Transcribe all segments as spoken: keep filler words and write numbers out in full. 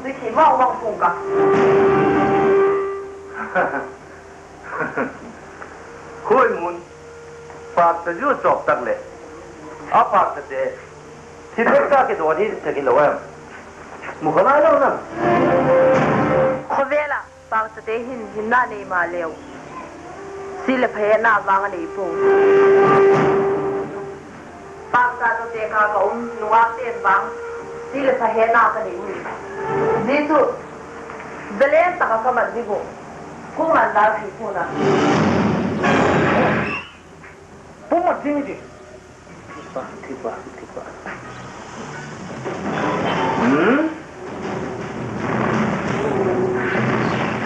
Zui thei mang mang pung ka. Khuaimun, pâkcha zu chawp tak leh a pâkchate thi thak ta kidawn hi thak hilo em? Mu kha lai lo na. Khawvel ah pâkchate hin hinna nei maleu, si leh pha hetna vang a nei puai. Pâkcha tawh te kha ka um nungakte'n vang si leh pha hetna ka nei ui. Zia chu zalen tak ah ka mat ding uh, kuama'n dal thei pua'n a. Pua'n mat ding i ti. Thipa, thipa, thipa.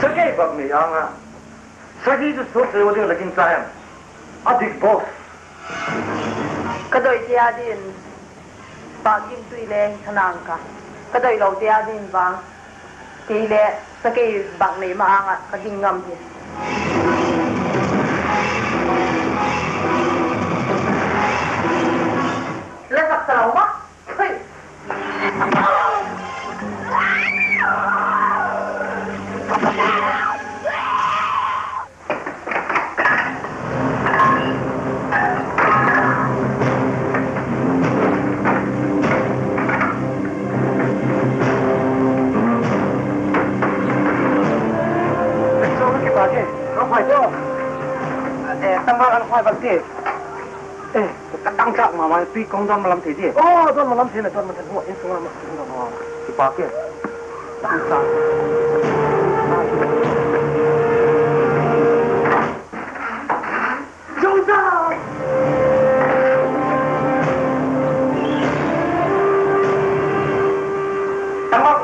Sakei bâk nei âng ah sagi chu suak thei ding la gingcha em? A dik bo. Ka doite â dingin pâk gimtui le hi kha nang ka, ka doilote â dingin vang kei le sakei bâk nei ma âng ah ka ging ngam hi. La sak sa lo ma. Tangval an khoi bang ti. Ka tangchâk ma ma, tui kong don ma lam thei di. Aw, don ma lam thei na, don ma thei hua, insung lam a. Kipak e. Tangchâk. Joseph! Tangval.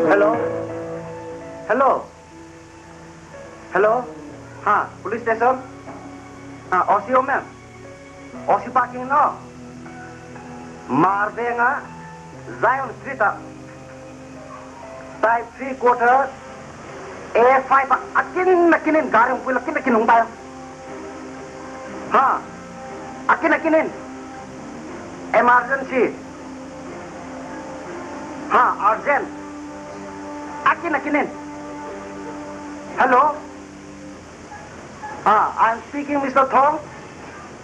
Hello? Hello? Hello? Ha, police station? Ha, O C um em? O C parking no? Marveng ah, Zion Street ah, type three quarter, A five ah, a kin a kin in gari hung pui la, kin a kin hung tai. Ha, a kin a kin in. Emergency. Ha, urgent. A kin a kin in. Hello? Ah, I'm speaking, Mister Thong,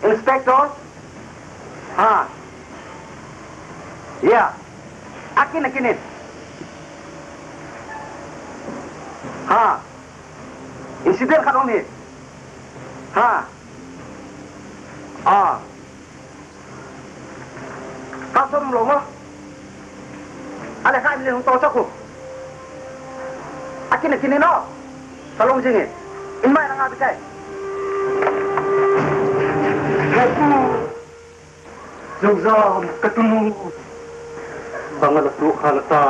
Inspector. Ah, yeah. A kin, a kin in. Ha. Incident khat um hi. Ha. Ah. Ka som lo ma. A le kha in le hung to chak u. A kin a kin in aw. Ka lawm zing e. In mai la nga bi kai. Ka tu. Zozam ka tu nu. Bang a la tu kha la ta.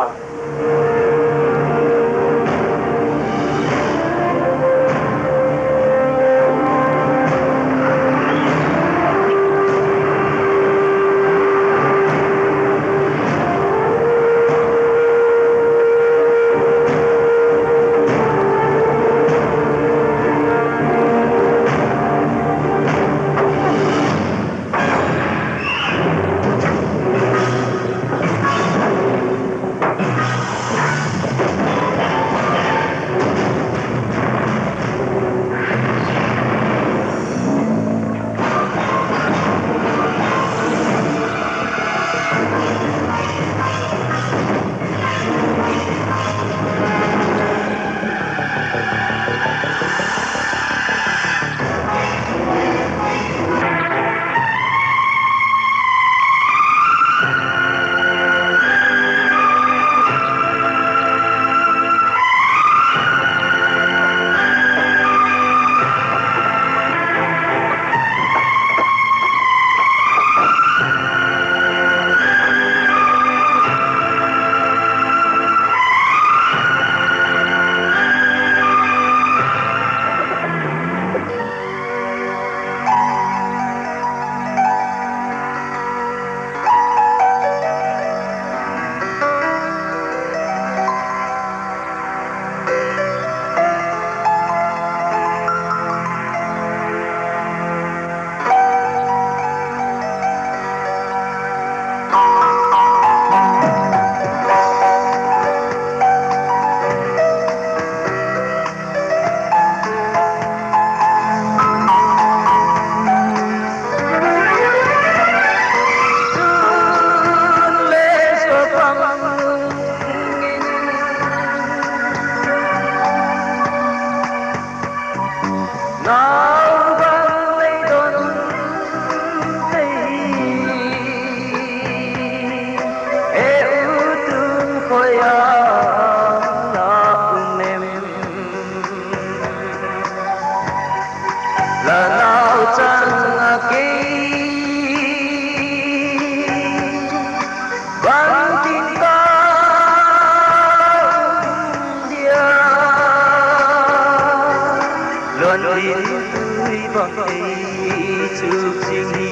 bang ei chu ching hi.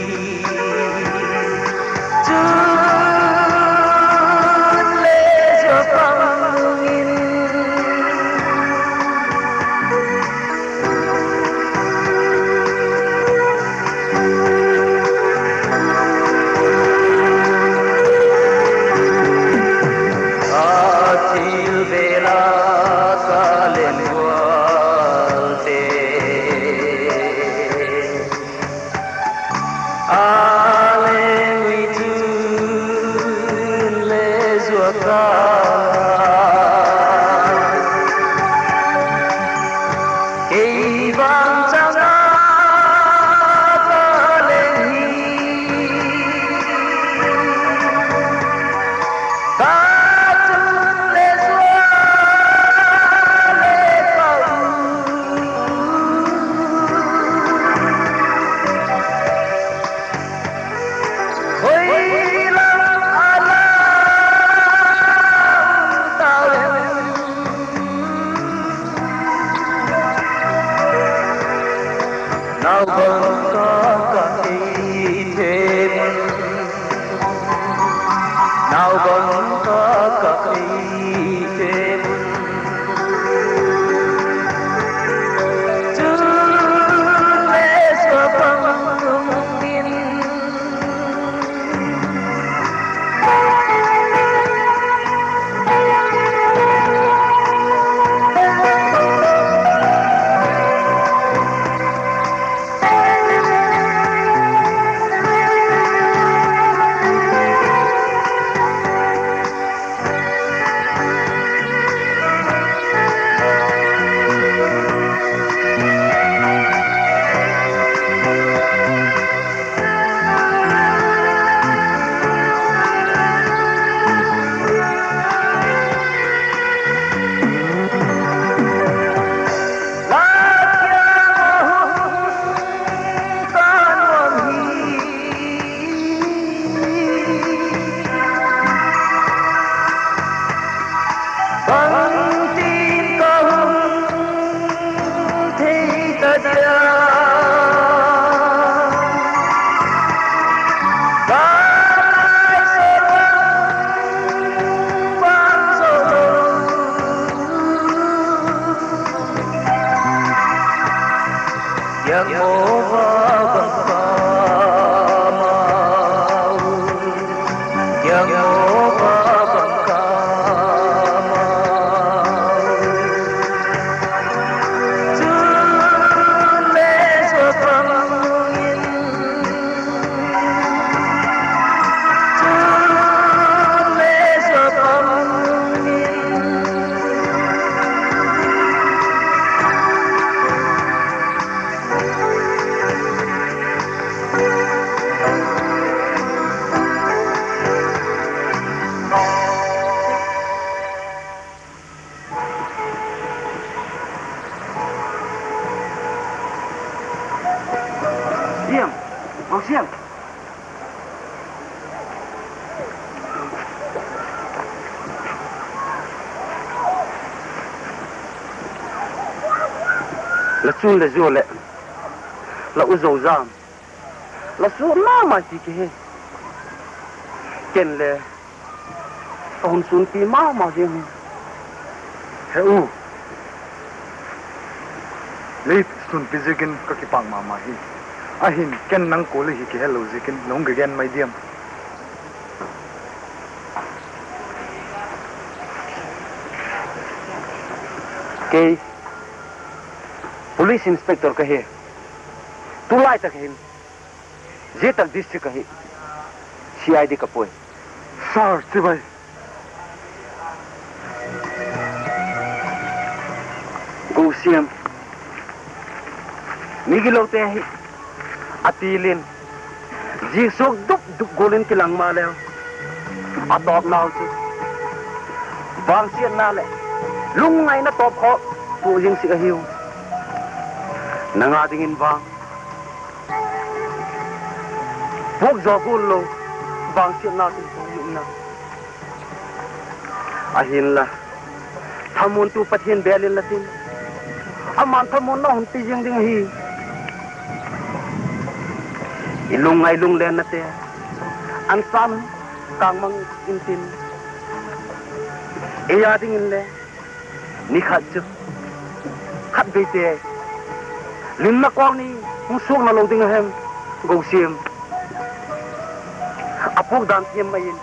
Chun le zuak bang in a thil vêl a ka leng gualte a leng ui chun le zuak a, kei vang chang a ka leng hi. Ka chun le zuak le pau, hoi lam a la tau em? Nau bang ka ka ei them, nau bang ka ka ei them. Chun le zuak bang in Bangtin ka hung thei ta dia, ka lai se bang bang zo lo. Yang mo ba bang ka mau, yang mo ba bang ka mau. Chun le zuak bang in, chun le zuak bang in. Siam, Bang Siam. La chun le zuak leh, la u Zozam, la suak ma ma ti ki hi. Ken le ka hun sunpi ma ma ziang hi. He u, lei sunpi ziakin ka kipâk ma ma hi. Ahin ken nang kuale hi kihelo ziakin la hung kigen mai diam? Kei police inspector ka hi. Tulai tak hin zia tak district ah hi C I D ka pui. Sir, chibai. Go Siam, migilote hi a til in, zia suak dup dup gual in kilang maleu, a tawpnau chu vangsiatna leh lungngaina tawp kha puak zing sek ahiu. Nang a dingin vang puak zaw gual lo, vangsiatna tin puak zing na. Ahinla, thamuantu Pathian bêl inla tin, ama'n thamuanna hun pi zing ding ahi. I lungngai lunglennate an sâm kângmang intin, ei â dingin le ni khat chu khatveite limna kawng ni hung suakna lo ding a hem, Gosiam, a puak dan thiam mai in.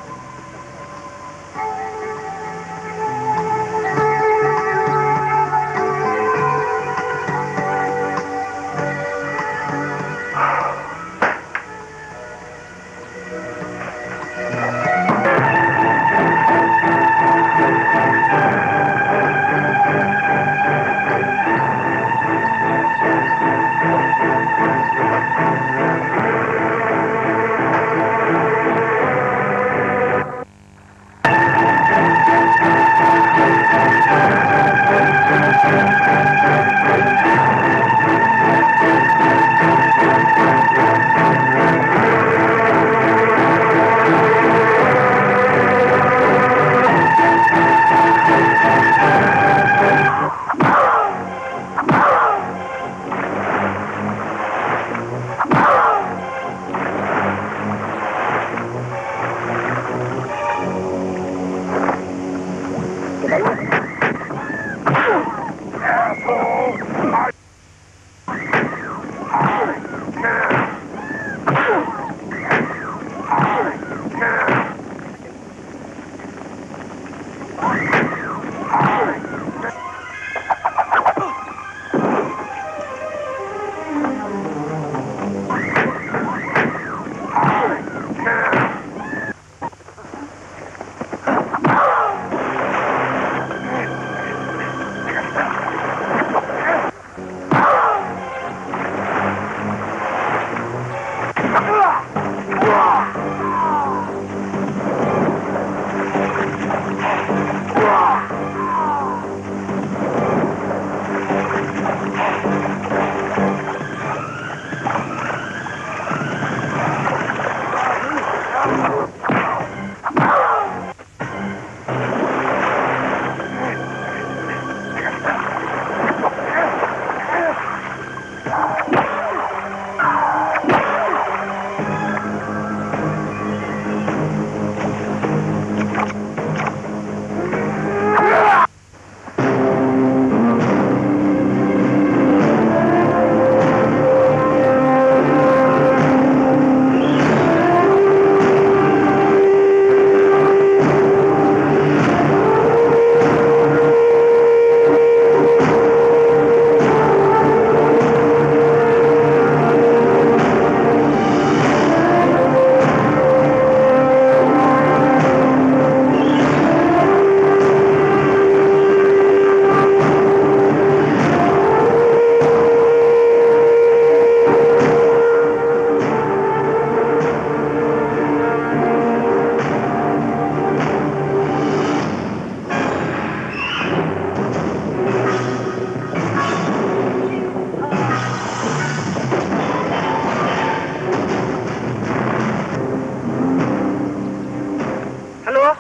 Hello?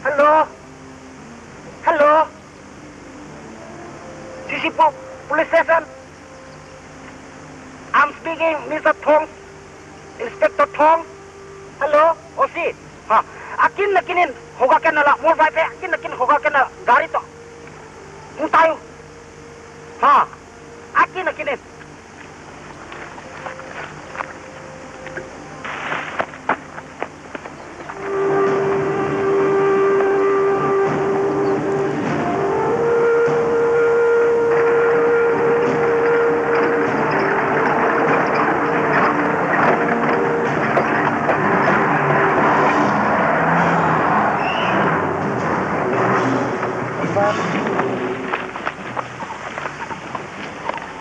Hello? Hello? C C Police Station? I'm speaking, Mister Thong, Inspector Thong. Hello, O C. Ha, a kin na kin in hoga ken na la, mol vai pe, a kin na kin hoga ken na gari to. Hung tai u. Ha, a kin na kin in.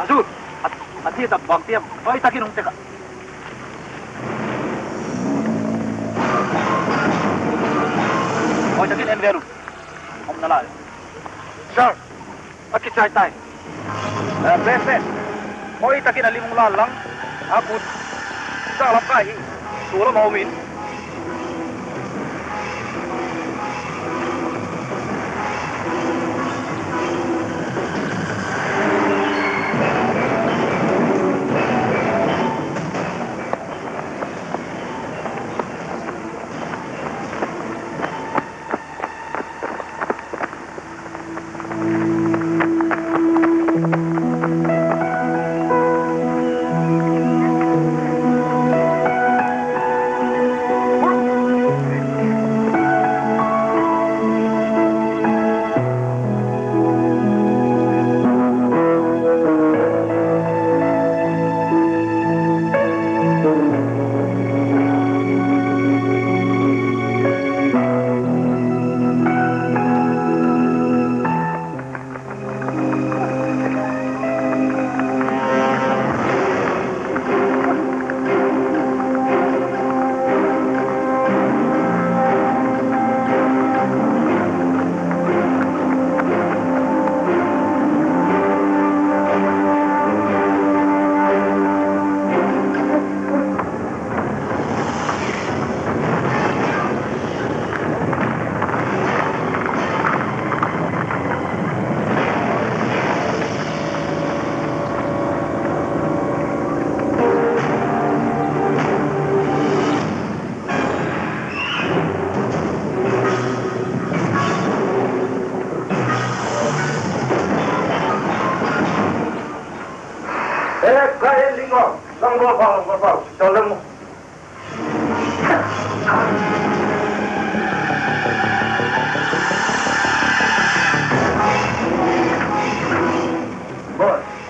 A zu, a, a thi tak bang tiam, hoi takin hung tek a. Hoi takin en vel u. Om na lai. Sir, a kichai tai. Eh, pen, pen. Hoi takin a lim hung la lang. A kut sa lam kai hi. Sual a ma um in. Boss,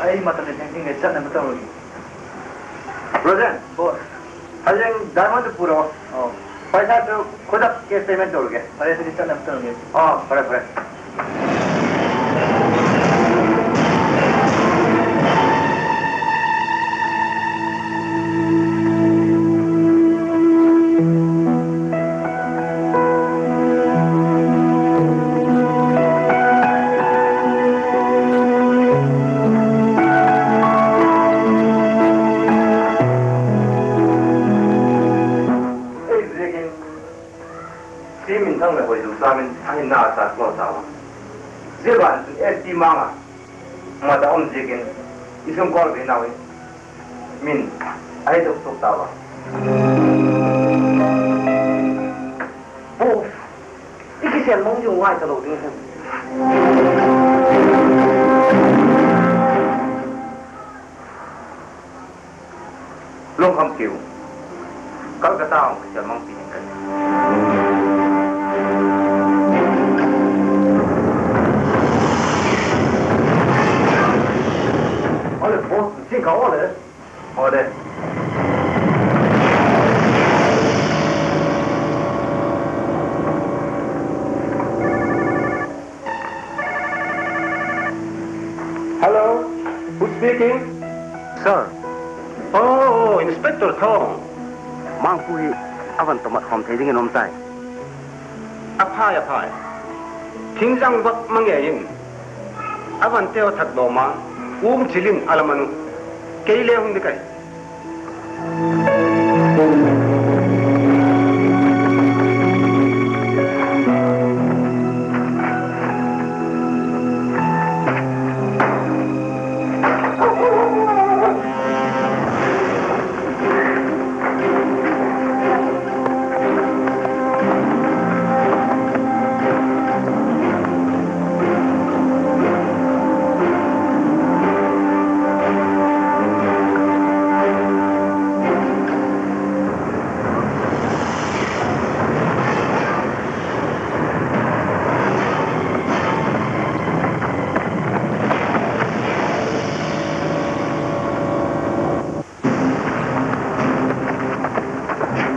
ei matan le thing thing le chatna ma tawh lo. Rosen, boss. Hajeng diamond tu puro. Oh. Paisa tu khudak cash payment tawh lo ke. Pare, tu chatna ma tawh lo. Oh, pare, pare. Ei, ziakin Sim in thang le hoi zu sa min a hin na sa ko sa. Zia ban S T mang a. Mata um ziakin i sung kol ve nau in min a hi dok tuk ta va. Boss, i kisel mong jong ngai ta lo ding hen. Lungkham keu. Kal ka tang ka sial mang pi ding ka. Ole boss, sing ka ole. Ole. Hello, who's speaking? Sir. Oh, Inspector Thawng. Mangpu hi a van tomat khawm thei dingin um tai. A phai, a phai. Thingjang vak ma ngei in. A van teu thak dawm a, um chil in a la man u. Kei le hung ding ka hi.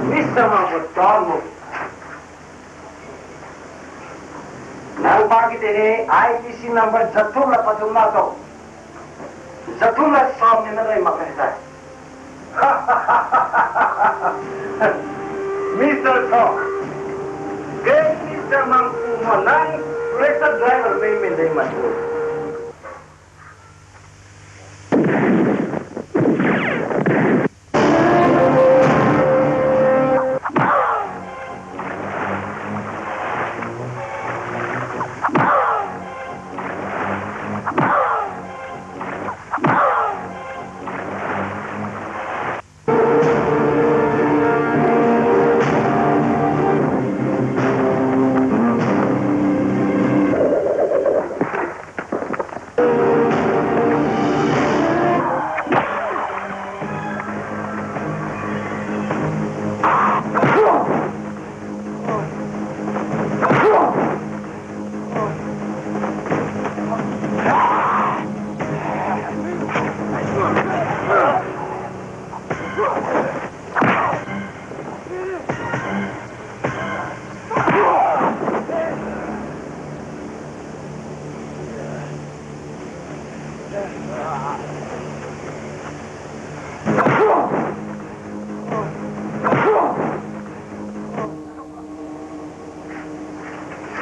Mister Mangpu, nang pa kite hi I P C number za thum leh pathumna tawh za thum leh sawmnina doi mak ahi tai. Mister Thawng, kei Mister Mangpu maw, nang tractor driver mei mei dei ma tu.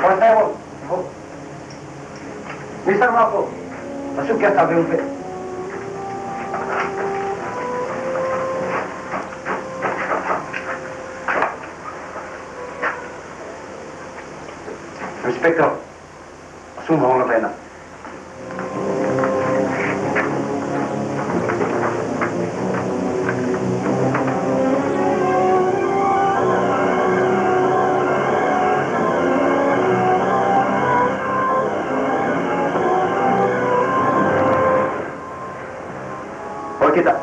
Constable, Mister Mangpu, a suitcase ta beng pe. Inspector, a sum hong la pai na. Hoi kit a.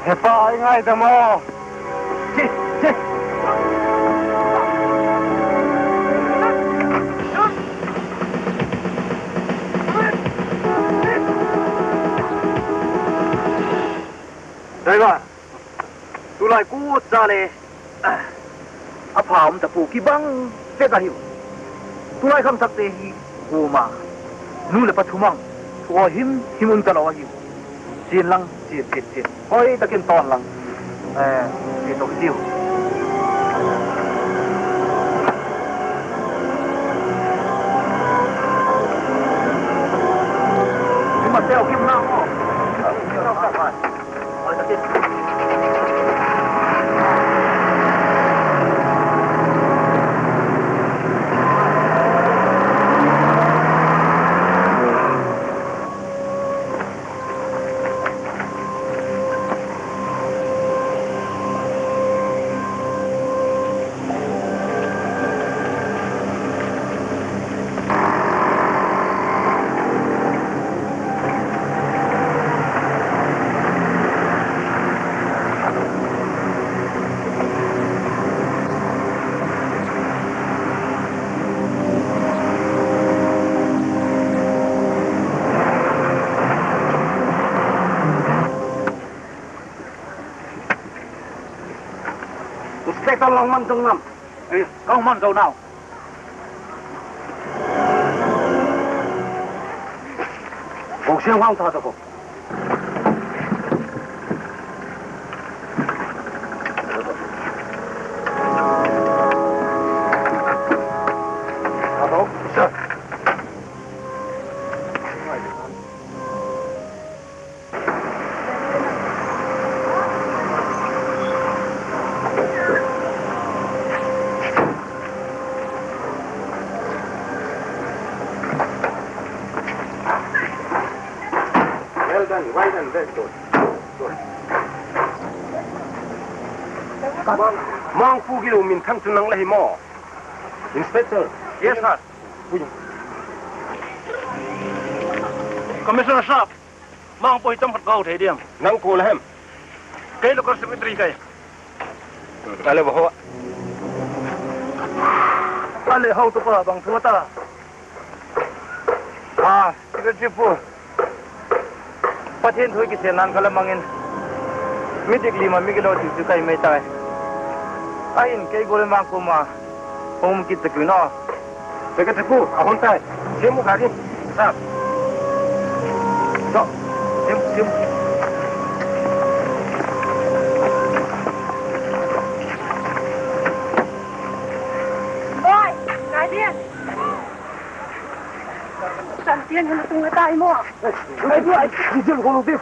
Hepa, i ngai ta maw? Driver, tulai kuacha le a pha um ta pua, kibang pek ahiu. Tulai khangthakte hi kuama nu leh pa thumang thu aw him him um talo ahiu. Chian lang, chian, chian, chian. Hoi tak in tawn lang. Eh, chia to tiu. Hima teu kim na aw. Inspector, la hung man zo nam? Eh, ka hung man zo nau. Koksiang hung tha ta ko. Hello, sir. Well done, well done, very good. Good. Mangpu Gilo, minthang chu nang la hi maw? Inspector. Yes, sir. Commissioner sahab, Mangpu hi tam khat ka ho thei diam? Nang kua la hem? Kei local secretary ka hi. A le ba ho. A le ho tu pa bang thu ta. A, secretary pu. Pathian thu i kiselna'n ka la mang in, mi dik lim ah mi gilo ti chu ka hi mai tai. Ahin kei gual Mangpu ma hung kit ta kiu in aw. Secretary pu, a hun tai. Siam u ka ding. Sir. Siam, siam. Oi, ngai dia. Chantian hin tung a tai maw? Ai, ai, diesel ko lo ti.